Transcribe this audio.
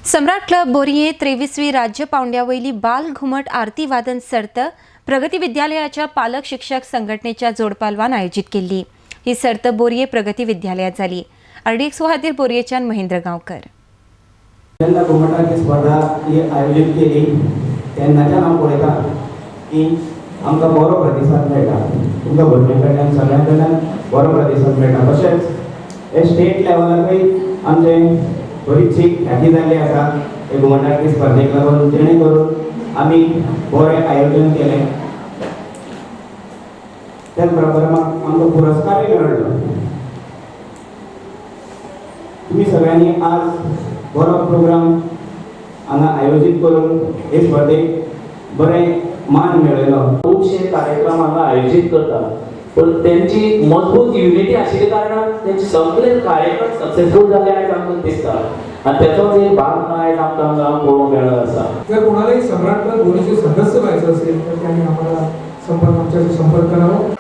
सम्राट club बोरये 23वी राज्य पावंड्या वयली बाल घुमट आरती वादन सर्त प्रगती विद्यालयाच्या पालक शिक्षक संघटनेच्या जोडपालवान आयोजीत केल्ली. ही सर्त बोरये प्रगती विद्यालयात जाली. आरडीएक्स खातीर बोरयेच्यान महेंद्र गांवकर. जेन्ना घुमटाची स्पर्धा ही आयोजीत केली तेन्नाच्यान हांव पळयता की आमकां बरो प्रतिसाद मेळटा. तुमकां भुरग्यां कडल्यान, सगळ्यां कडल्यान बरो प्रतिसाद मेळटा. तशेंच हे स्टेट लेवलाकूय आमचे बरीचशी ख्याती जाल्ली आसा हे घुमटाची स्पर्धेक लागून, जेणे करून आमी बरें आयोजन केलें. त्याच बरोबर आमकां पुरस्कारय मेळ्ळो. तुमी सगळ्यांनी आज बरो प्रोग्राम हांगा आयोजीत करून हे स्पर्धेक बरें मान मेळयलो. खुबशे कार्यक्रम हांगा आयोजीत करतात, पण त्यांची मजबूत युनिटी आशिल्ल्या कारणान तेंचे सगळे कार्यक्रम सक्सेसफूल जाले आयज आमकां दिसता आनी त्याचोच एक भाग म्हणून आयज आमकां हांगा पळोवंक मेळत आसा. जर कोणालाही सम्राट क्लब बोरीचे सदस्य व्हायचं असेल, तर त्यांनी आम्हाला संपर्क, आमच्याशी संपर्क करावा.